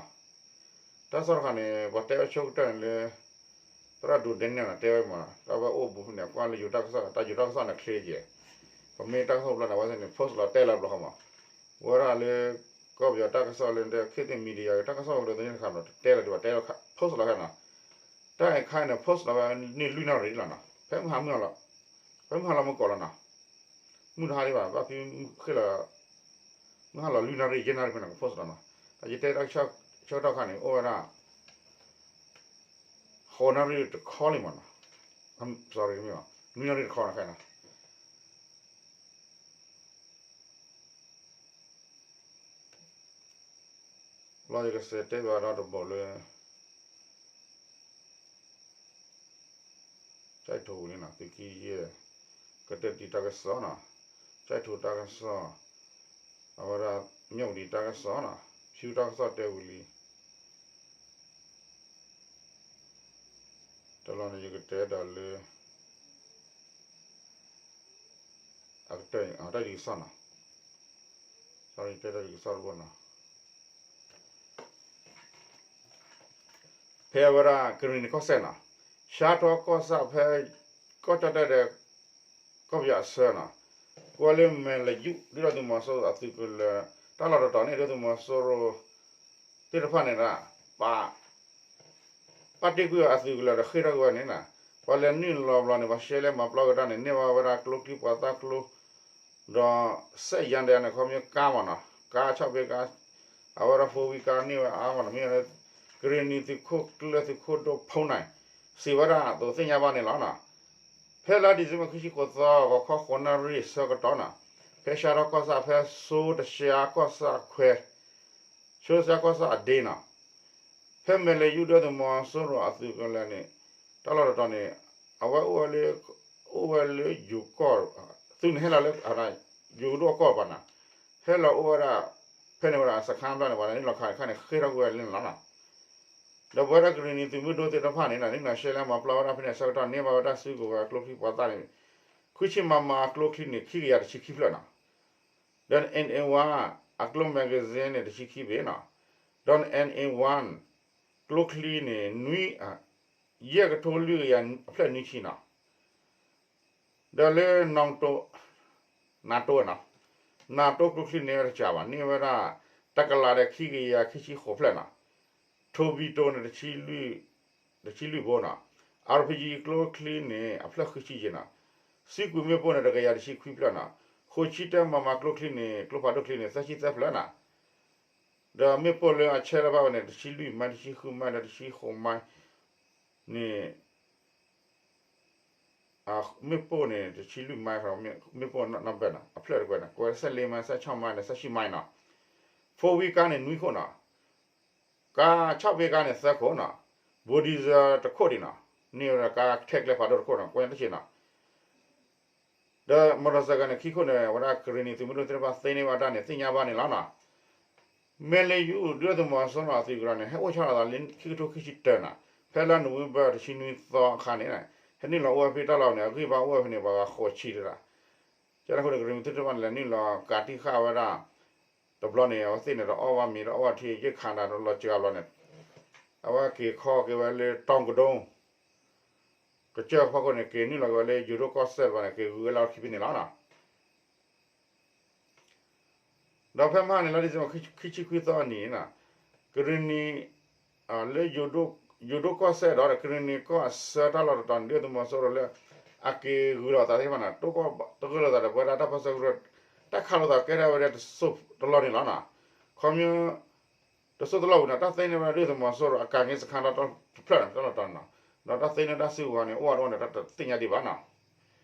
တၢ်ကစီၣ်တခါန့ၣ် ပှၤတဲဝဲဆိကတၢၢ်န့ၣ်လၢ သရၣ်ဒိးဒဲန့ၣ်နီၤ တဲဝဲမးနီၤ, တၢ်ဝဲအိၣ်ဘူးဖဲန့ၣ် ကွၢ်လၢယိၤတၢ်ကစီၣ် တၢ်ယိၤတၢ်ကစီၣ်န့ၣ်ချ့ကဲ, ပမ့ၢ်တၢ်ကစီၣ်ဘျီန့ၣ် အဝဲသ့ၣ်န့ၣ် post လီၤတဲလီၤဘျီဃီမး, ဝဲဒၣ်လၢ ကီၢ်ပယီၤတၢ်ကစီၣ်လၢ ခေတ်သစ် media တၢ်ကစီၣ်ဝဲဒၣ်သ့ၣ်တဖၣ်န့ၣ် တဲလီၤဒံးဘၣ် တဲလီၤ post လီၤဖဲနီၤ, တၢ်အဲၣ်ခါန့ၣ် post လီၤဝဲန့ၣ်လွံၢ်နၣ်ရံၣ်လီၤနီၤ, ဖဲမုၢ်ဟါမုၢ်လီၤ ဖဲမုၢ်ဟါလီၤမုၢ်ကီးလီၤနီၤ, မုၢ်တဟါဒံးဘၣ် ဘၣ်ဖဲဃ့လီၤ မုၢ်ဟါလီၤလွံၢ်နၣ်ရံၣ် ယဲၢ်နၣ်ရံၣ်ဖဲန့ၣ် က post လီၤနီၤ, တၢ်ယတဲတၢ်ဆၢကတီၢ်ခါန့ၣ် အိၣ်ဝဲဒၣ် ဃိးနၣ်ရံၣ်တခီလံမးနီၤ, sorry မ့ၢ်ဘၣ် နွံနၣ်ရံၣ်တခီနီၤခဲနီၤ. လီၤယကစဲးတဲဘၣ်ဒီးတဘီၣ်လၢ ကၠဲးထိးဝံၤလံနီၤ သုခံယဲၢ် ကတၢၢ်တံၤတၢ်ကစီၣ်နီၤ, ကၠဲးထိးတၢ်ကစီၣ်, အဝဲဒၣ် မၠၣ်ဝတံၤတၢ်ကစီၣ်နီၤ, ဖၠူတၢ်ကစီၣ်တဲဝံၤလံ, တလီၤန့ၣ် ယကတဲဒီးလၢ အကတၢၢ် တၢ်ဒ်ကစီၣ်နီၤ, တၢ်ဒ်ကစီၣ်တဘိနီၤ, ဖဲအဝဲဒၣ်ကရံၣ်နံၤကီၢ်စဲၣ်နီၤ, ဆှါထီၣ်ကီၢ်ဆၣ်ဖဲ ကီၢ်ကၠီၣ်တဲၣ်ဒီး ကီၢ်ပယီၤအဆၢနီၤ, ကွၢ်လၢမဲာ်လဲၤယူၣ် ဒုၣ်ဒါသုးမီၤစိရိၤအသုးကလၢၤ တၢ်လီၢ်တတီၤန့ၣ် ဒုၣ်ဒါသုးမီၤစိရိၤ သ့ၣ်တဖၣ်န့ၣ်ဒီး ပာ် ပာ်တ့ၢ်ကွံာ်အသုးကလၢၤဒီးဃ့ၢ်ထီၣ်ကွံာ်ဝဲန့ၣ်နီၤ, ပှၤလဲၤနုာ်လီၤဘျီန့ၣ် ပှၤရှဲလဲမၤပျီကဒါန့ၣ် န့ၢ်ဘၣ်ဝဲဒၣ်ကျိချံမျိာ်သၣ်ကျိ ဒီးစက်ယန္တရားန့ၣ် ခီဖျိကါမးနီၤ, ကါဆီၣ်ဘ့ကါ, အဝဲဒၣ် four wheel ကါန့ၢ်ဝဲအါမးနီၤ, မ့ၢ်လၢ ကရံၣ်နံၤသုးခိၣ်ကျၢၢ်သုးခိၣ်ဒိၣ်ဖီၣ်န့ၣ် စံးဝဲဒၣ်အသိးသ့ၣ်ညါဘၣ်န့ၣ်လီၤနီၤ. ဖဲလါ December ခံဆံဃိးသီ ဂီၤခီဃိးနၣ်ရံၣ်ဆၢကတီၢ်နီၤ, ဖဲဆှါထီၣ်ကီၢ်ဆၣ်ဖဲ ဆိတရှါကီၢ်ဆၣ်အခွဲ ဆိတရှါကီၢ်ဆၣ်အဒ့နီၤ, ဖဲမဲာ်လဲၤယူၣ် ဒုၣ်ဒါသုးမီၤစိရိၤအသုးကလၢၤန့ၣ် တၢ်လီၢ်တတီၤန့ၣ် အဝဲအိၣ်ဝဲလၢ အိၣ်ဝဲလၢယိၤကီၢ်, သုးန့ၣ်ဟဲလီၤလၢ ယိၤကဒိၣ်အကီၢ်ပၤနီၤ, ဟဲလီၤအိၣ်ဝဲဒၣ် ဖဲန့ၣ်ဝဲဒၣ် စခန်းဘျီန့ၣ် ပှၤလဲၤနုာ်လီၤခးခါန့ၣ် ဃ့ၢ်ထီၣ်ကွံာ်ဝဲလၢန့ၣ်လီၤနီၤ. ဒီးပဝဲဒၣ်ကရံၣ်နံၤသုးမုၢ်ဒိၣ်သ့ၣ်တဖၣ်န့ၣ် နုာ်လီၤရှဲလဲမၤပျီဝဲဒၣ်ဖဲန့ၣ်အဆၢကတီၢ် န့ၢ်ဘၣ်ဝဲဒၣ်စုကဝဲၤကျိချံမျိာ်သၣ်န့ၣ် ခွံဆံ မမ အကျိချံန့ၣ် ခံကယၤတဆံခံဖျၢၣ်နီၤ. ဒီး NA one အကျိ magazine န့ၣ် တဆံခံဘ့ၣ်နီၤ, ဒီး NA one ကျိချံန့ၣ် နွံ ယဲၢ်ကထိလွံၢ်ကယၤအဖျၢၣ်နွံဆံနီၤ. ဒီးလၢ NATO နီၤ, NATO ကျိချံန့ၢ်ဝဲတကးဘၣ် န့ၢ်ဝဲဒၣ် တကလးဒီးခံကယၤခံဆံဃိးဖျၢၣ်နီၤ. ထိၣ်ဘံတိန့ၣ် တဆံလွံၢ်ဘိနီၤ, အၣ်ပီၣ်ကၠံ ကျိချံန့ၣ် အဖျၢၣ်ဃုဆံယဲၢ်နီၤ, စံကွံာ်မ့ၣ်ပိၢ်န့ၣ် တကယၤတဆံခွံဖျၢၣ်နီၤ, ဃိးဆံတၢ မမၤကျိချံန့ၣ် ကျိဖးဒိၣ်ချံန့ၣ် သၢဆံသၢဖျၢၣ်နီၤ, ဒီးမ့ၣ်ပိၢ်လၢအဆဲးလီၤဘၣ်ဝဲန့ၣ် တဆံလွံၢ်မံ တဆံဃုမံ ဒီးတဆံဃိးမံန့ၣ် မ့ၣ်ပိၢ်န့ၣ် တဆံလွံၢ်မံ မ့ၣ်ပိၢ်နီၢ်ဘၢၣ်နီၤ အဖျၢၣ်တကွဲးန့ၣ် ကွဲးစဲးလ့မံ စဲးဆီမံန့ၣ် စဲးဆီမံနီၤ, four wheel carန့ၣ် နွံခိၣ်နီၤ, ကါ ခြောက်ဘီးကားန့ၣ် သၢခိၣ်နီၤ, ဘိးဒံစၢတခိၣ်ဒံးနီၤ, န့ၢ်ဝဲဒၣ်ကါထဲကျဲဖးဒိၣ်တခိၣ်နီၤ ကွဲးတဆံနီၤ, ဒီး motorcycle န့ၣ် ခံခိၣ်န့ၣ် အဝဲဒၣ်ကရံၣ်နံၣ်သုးမုၢ်ဒိၣ်သ့ၣ်တဖၣ်သ့န့ၢ်ဘၣ်တၢ်န့ၣ် သ့ၣ်ညါဘၣ်န့ၣ်လီၤနီၤ. မ့ၢ်လၢယအိၣ်ဒုးသုးမီၤစိရိၤအသုးကရၢန့ၣ် ဟဲအိၣ်ဆီလီၤသးလၢခံကထိခံဆံတၢနီၤ, ဖဲလါနိၣ်ဝ့ဘၢၣ်တဆံနွံသီအခါန့ၣ် ဟဲနုာ်လီၤအိၣ်ဝဲဖဲတၢ်လီၢ်န့ၣ် အဂံၢ်ဘါအိၣ်ဝဲဖဲန့ၣ် ပှၤဂၤဃိးဆံတဒၣ်, ကန့ၣ်အဃိန့ၣ် ကရံၣ်နံၣ်သုးသ့ၣ်တဖၣ်န့ၣ် လဲၤနုာ်လီၤကးတံၢ်ဃာ်ဝဲဒၣ် တဘျီန့ၣ် အဝဲသ့ၣ်န့ၣ် တအီၣ်ဘၣ်မ့ၤ တအီၣ်ဘၣ်ထံ ယဲၢ်ခးဒၣ်တလီၤစှၤဘျီန့ၣ် အဝဲက့ၤခီက့ၤဝဲလၢတီကဒိ ကစၢၢ်ဖီခိၣ်န့ၣ် က့ၤနုာ်လီၤက့ၤဝဲလၢယိၤဒိၣ်ကီၢ်စဲၣ်တဘျီန့ၣ် က့ၤဂုၤဝဲလၢခံဖဲန့ၣ်လီၤနီၤ. ဒီးဖဲမဟါန့ၣ် လါဒံၣ်စ့ဘၢၣ် ခံဆံခွံသီအနံၤန့ၣ် ကရံၣ်နံၣ် လၢ ယိၤဒိၣ်ကီၢ်စဲၣ်ဒီး ကရံၣ်နံၣ်ကီၢ်အဆၢတၢ်လီၢ်တတီၤန့ၣ် ဒုးသုးမီၤစိရိၤလၢ အက့ၤဂုၤလီၤသးသ့ၣ်တဖၣ်န့ၣ် တိၢ်ကီၢ်တဂၢၢ်လိာ်သးဒီး ပဝဲဒၣ်တၢ်ပၢဆှၢကရၢ တၢ်ခးလိာ်သးကဲထီၣ်ဝဲဒၣ်တစိၢ်တလီၢ်န့ၣ်လီၤနီၤ. ခီဖျိ တစိၢ်တလီၢ်ဝံၤန့ၣ် တၢ်သ့န့ၢ်ဝဲဒၣ်ဒုးသုးမီၤစိရိၤအကၤန့ၣ်စခါဒီးတဖျၢၣ်န့ၣ် တၢ်လီၢ်တတီၤန့ၣ်လီၤ. ဒီးတၢ်သ့န့ၢ်တၢ်စုကဝဲၤန့ၣ် အိၣ်ဝဲတအိၣ်န့ၣ် တၢ်တသ့ၣ်ညါဒံးဘၣ်နီၤ.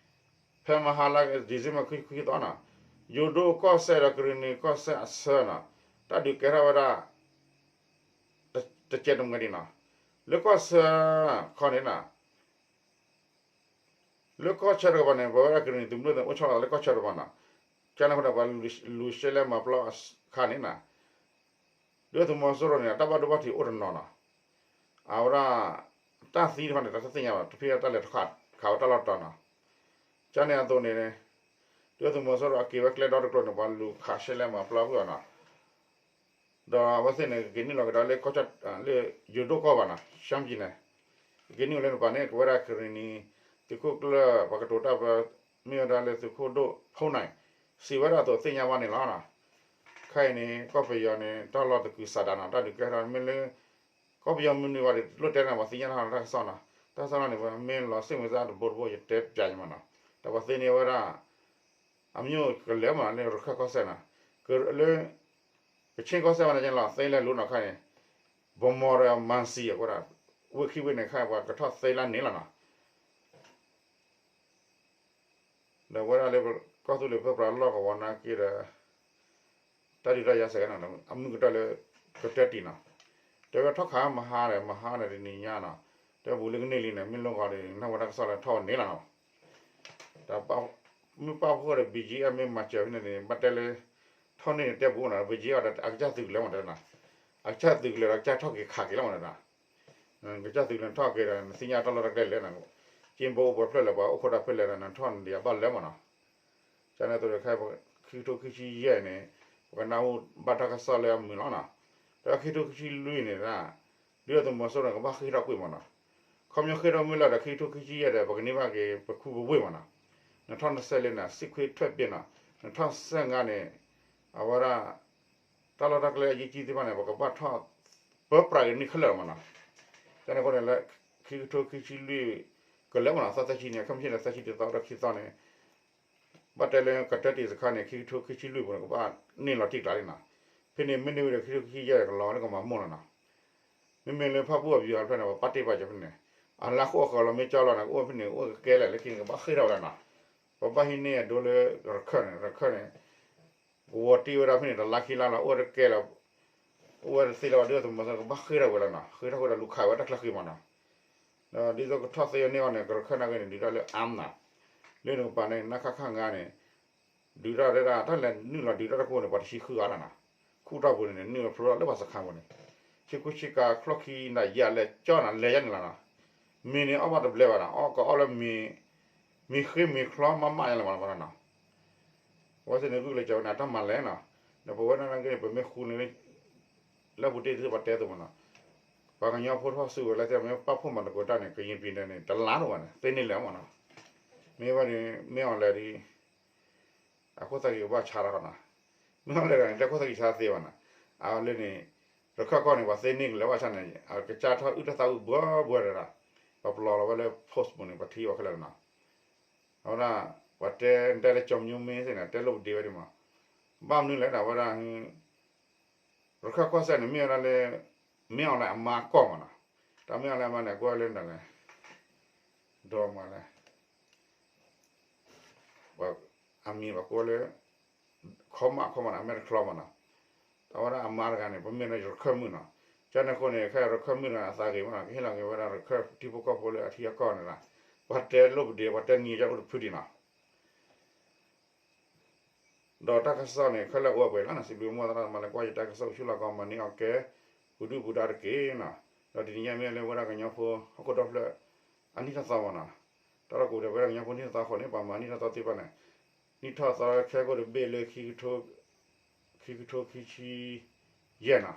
ဖဲမဟါလါဒံၣ်စ့ဘၢၣ် ခံဆံခွံသီနီၤ ယိၤဒိၣ်ကီၢ်စဲၣ်ဒီးကရံၣ်နံၣ်ကီၢ်စဲၣ်အဆၢနီၤ တၢ်ဒုးကဲထီၣ်ဝဲဒၣ် တကဲတမှဲဒံးနီၤ. လၢကီၢ်ဆၢခီန့ၣ် လၢကီၢ်ဆၢတကပၤန့ၣ် ပဝဲဒၣ်ကရံၣ်နံၣ်သုးမုၢ်ဒိၣ်သ့ၣ်အိၣ်ဆီလီၤသးလၢကီၢ်ဆၢတကပၤနီၤ. ကန့ၣ်အဃိဒီး ပှၤလူၤရှဲလဲမၤပျီအခါန့ၣ်နီၤ ဒုးသုးမီၤစိရိၤန့ၣ် တၢ်ဘၣ်ဒိဘၣ်ထံးအိၣ်တနီၤနီၤ. အဝဲဒၣ် တၢ်သံတခီန့ၣ် တၢ်တသ့ၣ်ညါဘၣ် တဖဲတၢ်လဲၤခးဝဲတၢ်လီၢ်တတီၤနီၤ. ကန့ၣ်အသိးန့ၣ် ဒုးသုးမီၤစိရိၤအက့ၤဝဲကျဲဒီတကျိၤန့ၣ် ပှၤလူၤခးရှဲလဲမၤပျီကွံာ်အီၤနီၤ. ဒီးအဝဲသ့ၣ်န့ၣ် ကက့ၤနုာ်လီၤကဒီးလၢ လၢယိၤဒိၣ်ကီၢ်ဘၣ်နီၤ ရှမ်းပြည်နယ်န့ၣ် ကက့ၤနုာ်လီၤလၢန့ၣ်ပၤန့ၣ် ကဝဲဒၣ်ကရံၣ်နံၣ် သုးခိၣ်ကျၢၢ် ပှၤကတိၤတၢ်ပၢ မ့ၢ်ဝဲဒၣ်လၢသုးခိၣ်ဒိၣ်ဖီၣ်နၢ် စံးဝဲဒၣ်အသိးသ့ၣ်ညါဘၣ်န့ၣ်လီၤ. ခဲအံၤန့ၣ် ကီၢ်ပယီၤန့ၣ် တၢ်လီၢ်သကုၤဆးဒးနီၤ တၢ်ဒုးကဲထီၣ်မ့ၢ်လၢ ကီၢ်ပယီၤမနုၤဝဲဒီး လိၣ်တဲန့ၣ် ပှၤသ့ၣ်ညါထီၣ်တၢ်ကစီၣ်နီၤ. တၢ်ကစီၣ်န့ၣ် ပမ့ၢ်လီၤစ့ၣ်မုာ်စၢ်တဘိတဘိ ယတဲပျးယမးနီၤ. ဒီးပှၤသ့န့ၢ်ဝဲဒၣ် အမ့ၢ်ကလဲၤမး လၢရခၢၣ်ကီၢ်စဲၣ်နီၤ လၢ ကခ့ၣ်ကီၢ်စဲၣ်ဝဲန့ၣ်လီၤ သ့လၢလူနီၤခါန့ၣ် ဗန်းမော်ဒီးမန်စီအဃိဒၣ် ဝ့ၢ်ခံဝ့ၢ်န့ၣ်ခါ ပှၤကထီၣ်သ့လၢန့ၣ်လီၤနီၤ. ဒီးဝဲဒၣ်လၢကီၢ်သူလ့ၤပၢပြးလီၢ်ကဝီၤနာ်က့ဒီး တၢ်ဒုးတၢ်ယၤစဲးနီၤ အမုၢ်ကတၢၢ်လၢ ကတၢၢ်တံၢ်နီၤ တဲဝဲထီၣ်ခးမဟါဒီး မဟါဒီးတနံၤညါနီၤ တဲဘူးလၢကန့ၢ်လံန့ၣ် မ့ၢ်လိၣ်ဂီၤဒီး နၢ်ဝဲတၢ်ကစီၣ်လၢထီၣ်ဝဲန့ၣ်လီၤနီၤ. ဒီးမ့ၢ်ပာ်ဖှိၣ်ဒီး ဘီၣ်ကၠံအမ့ၢ်မၤစၢၤဖဲန့ၣ်န့ၣ် ဘၣ်တဲလၢ ထီၣ်န့ၢ်န့ၣ်တဲဘူးနီၤ ဘီၣ်ကၠံအီၤဒီး အကစၢ်သုးကလၢၤမးတဲနီၤ အကစၢ်သုးကလၢၤဒီး ကစၢ်ထီၣ်က့ၤခးက့ၤလီၤမးတဲနီၤ ကစၢ်သုးကလၢၤထီၣ်က့ၤဒီး နသ့ၣ်ညါတၢ်လီၢ်တၢ်ကျဲလဲၣ်နီၤ က့ဘိအိၣ်ပှဲၤဖျၢၣ်လဲၣ် ပှၤအိၣ်ခိးတၢ်ဖျၢၣ်လဲၣ်ဒီး နထီၣ်နဒံးအဘၣ်လၢမးနီၤ ကန့ၣ်အသိးဒီးခဲ ခံကထိခံဆံယဲၢ်န့ၣ် ပကနၢ်ဟူဘၣ်တၢ်ကစီၣ်လၢအမုာ်လီၤနီၤ. ဒီးခံကထိခံဆံလွံၢ်န့ၣ် ဒုးသုးမီၤစိရိၤန့ၣ် ကဘၣ်ဃ့ၢ်ထီၣ်ကွံာ်မးနီၤ. ခီဖျိဃ့ၢ်ထီၣ်မ့ၢ်လၢဒီး ခံကထိခံဆံယဲၢ်ဒီး ပကန့ၢ်ဘၣ်က့ၤ ပခူပဝ့ၢ်မးနီၤ. နထီၣ်နစဲးလ့န့ၣ် စံးခွ့ထွဲၣ်ပ့ၤနီၤ နထီၣ်စဲးငါန့ၣ် အဝဲဒၣ် တၢ်လီၢ်တၢ်ကျဲအယံာ်ကံသ့ၣ်တဖၣ်န့ၣ် ပကဘၣ်ထီၣ် ပၢပြးက့ၤန့ၢ်ခဲလၢာ်မးနီၤ. ကန့ၣ်အဃိန့ၣ်လၢ ခံကထိခံဆံလွံၢ် ကလဲၤမးနီၤ သီသၢဆံန့ၣ် ခဲမုၢ်ဆ့ၣ်န့ၣ် သၢဆံတသီဒီးခံသီန့ၣ် ဘၣ်တဲလၢကတၢၢ်တံၢ်စခါန့ၣ် ခံကထိခံဆံလွံၢ်ပူၤန့ၣ် ကဘၣ်န့ၢ်လီၤတံၢ်ကျါလံနီၤ. ဖဲန့ၣ်မ့ၢ်န့ၢ်ဝံၤဒီး ခံကထိခံဆံယဲၢ်ကလီၤဝဲလၢကမၤမိၢ်လီၤနီၤ. မ့မ့ၢ်လၢဖၣ်ပူၣ်အပယူၤအဖျၢၣ်န့ၣ် ပပာ်တ့ၢ်ပာ်စၢၤဖဲန့ၣ် အလါဃိၣ်အဃၢၤလီၤမ့ၢ်ကၠီလီၤန့ၣ် ကအိၣ်ဖဲန့ၣ် အိၣ်ကကဲလဲၣ် လၢခံန့ၣ် ကဘၣ်ဃ့ၢ်ထီၣ်ဝဲဒၣ်နီၤ. ပဘၣ်ဟံးန့ၢ်အဒိလၢရခၢၣ်န့ၣ် ရခၢၣ်န့ၣ် ကဝီၤတ့ၢ်ဝဲဒၣ်ဖဲန့ၣ် တလါခံလါလီၤ အိၣ်ဝဲတကဲလၢၤ အိၣ်ဝဲတသ့လၢၤဘၣ် ဒုးသုးမီၤစိရိၤကဘၣ်ဃ့ၢ်ထီၣ်ဝဲလီၤနီၤ. ဃ့ၢ်ထီၣ်ဝဲဒီးလူၤခးဝဲတၢ်ချၢဃံမးနီၤ. ဒီးဒ်သိးကထီၣ်သ့န့ၢ်အီၤန့ၣ် ကရခၢၣ်နာ်က့န့ၣ် ဒုးတၢ်လၢအါမးနီၤ. လၢနကပၤန့ၣ် နခခငါန့ၣ် ဒုးတၢ်ရဲၣ်ဒၣ် တၢ်လဲၤနုာ်လီၤဒုးတၢ်တကိးန့ၣ် ပှၤတဆံဃုဂၤလီၤနီၤ. ခူၣ်ထီၣ်ပူၤန့ၣ် နုာ်လီၤဖျိထီၣ်လၢပှၤစခါပူၤန့ၣ် ဆ့ကူဆ့ကၤချီၣ်ခံနၤယၤလဲၤကၠီနၤလဲၤယါန့ၣ်လီၤနီၤ. မ့ၢ်န့ၣ်အီၣ်ဘၣ်တဘျဲဘၣ်နီၤ အီၣ်ကအီၣ်လၢ မ့ၢ်ဃ့မ့ၢ်ချီမးမးယါလၢၤမးနီၤ. အဝဲသ့ၣ်န့ၣ်ဂုာ်ကျဲးစၢးဝဲန့ၣ် အတၢ်မၤလဲၣ်နီၤ. ဒီးပဝဲဒၣ်နာ်က့န့ၣ် ပမ့ၢ်ဃူန့ၣ် လၢပူၤတ့ၢ်သ့ၣ်ပှၤတဲအသိးမးနီၤ. ပှၤကညီဖိထီၣ်စုကဝဲၤလၢသ့ၣ်မ့ၢ်ပာ်ဖှိၣ်မၤသကိးတၢ်န့ၣ် ကရင်ပြည်နယ်န့ၣ် တလါတအိၣ်ဘၣ်န့ၣ် သ့န့ၢ်လၢၤမးနီၤ. မ့ၢ်ဝဲန့ၣ် မ့ၢ်အီၤလဲၣ်ဒ် အခိၣ်သးကံၢ်ကဘၣ်ဆါလီၤနီၤ. မ့ၢ်အီၤလဲၣ်န့ၣ် တၢ်ခိၣ်သးကံၢ်ဆါသ့ဘၣ်နီၤ. အဝဲလၢန့ၣ် ရခၢၣ်ကီၢ်န့ၣ် ပှၤသ့န့ၢ်ကလဲၤဘၣ်ဆၣ်န့ၣ် အကစၢ်ထီၣ်အုၣ်တၢ်သးအုးဘှီဘှီတဒၣ်, ပှၤပလီၢ်လီၤဝဲလၢ post ပူၤန့ၣ် ပှၤထံၣ်ဝဲခဲလၢာ်လီၤနီၤ. အဝဲဒၣ် ပှၤတဲတဲလၢ ကၠီၤမၠိမ့ၢ်သ့ၣ်န့ၣ် တဲလိာ်ပဒ့ဝဲဒံးမး, ဘၣ်မနုၤလဲၣ်ဒၣ်ဝဲဒၣ် ရခၢၣ်ကီၢ်စဲၣ်န့ၣ် မ့ၢ်ဝဲဒၣ်လၢ မင်းအောင်လှိုင် အမါကီၢ်မးနီၤ. တၢ် မင်းအောင်လှိုင် အမါန့ၣ် အကွဲးလၢဒၣ်လဲၣ်, ဒီးမၤလဲၣ် အမံၤဘၣ်ကွဲးလၢ ခီမး ခီမးန့ၣ် အမဲာ်တချီမးနီၤ. တၢ်ဝဲဒၣ်အမါတဂၤန့ၣ် ပမ့ၢ်လၢရခၢၣ်မုၣ်နီၤ. ကန့ၣ်အဃိန့ၣ် ခဲရခၢၣ်မုၣ်တဂၤန့ၣ် အသးဂ့ၤမးနီၤ ကဟ့ၣ်လီၤက့ၤဝဲဒၣ်ရခၢၣ်ထံဖိကီၢ်ဖိလၢအထံအကီၢ်န့ၣ်လီၤ. ပှၤတဲလိာ်ပဒ့ ပှၤတဲနံၤကအိၣ်တဖုဒံးနီၤ. ဒီးတၢ်ကစီၣ်န့ၣ် ခဲလၢာ်အိၣ်ဝဲပှဲၤလီၤနီၤ. စံးဘျုးမိၢ်သရၣ်သမါလၢကွၢ်ယတၢ်ကစီၣ် ဆူၣ်လီၤကီးမၤန့ၢ်အီၤကဲ ပူၤဒုၣ်ပူၤဒါတက့ၢ်နီၤ. ဒီးတနံၤညါမ့ၢ်လၢဝဲဒၣ်ကညီဖိ ဟီၣ်ခိၣ်ဒီဖျၢၣ် အနံၣ်ထီၣ်သီမးနီၤ. တၢ်လီၢ်ကအိၣ်ဒီးဝဲဒၣ်ကညီဖိနံၣ်ထီၣ်သီအဃိန့ၣ် ပှၤမၤနံၣ်ထီၣ်သီသ့ၣ်တဖၣ်န့ၣ် နံၣ်ထီၣ်သီခဲကိာ်တဘ့ၣ်လၢ ခံကထိခံဆံယဲၢ်နီၤ.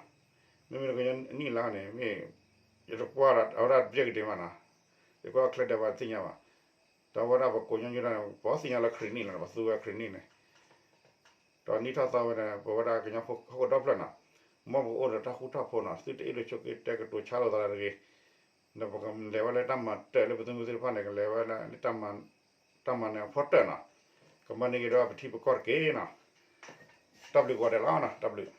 မ့မ့ၢ်လၢကညီနံၣ်လါန့ၣ် မ့ၢ် ယတကွၢ်ဒီးအဝဲဒၣ်တဘျဲၣ်ကဒ့မးနီၤ. ယကွၢ်ချဲဒဲးဘၣ်တသ့ၣ်ညါဘၣ်. ဒီးအဝဲဒၣ်ပကိးညီနုၢ်ဒၣ်န့ၣ် ပသ့ၣ်ညါလၢခရံာ်နံၣ်လီၤ, ပသူဝဲခရံာ်နံၣ်န့ၣ် ဒီးနံၣ်ထီၣ်သီဝဲဒၣ် ပဝဲဒၣ်ကညီဖိဟီၣ်ခိၣ်ဒီဖျၢၣ်နီၤ, မ်ပကအိၣ်ဒီးတၢ်ဃူတၢ်ဖိးနီၤ, သုတအ့ၣ်လိာ်ဆိးက့တဲကတိၤဆါလိာ်သးတဂ့ၤ, ဒီးပကလဲၤဝဲလၢတၢ်မၤတၢၢ်လၢပသုးမုၢ်သ့ၣ်တဖၣ်န့ၣ် ကလဲၤဝဲလၢ တၢ်မၤန့ၣ်အဖီတၢၢ်နီၤ, ကမၤန့ၢ်က့ၤဒီးပထံပကီၢ်တက့ၢ်နီၤ. တၢ်ဘျုးကိးဂၤဒဲးလီၤနီၤ, တၢ်ဘျုး.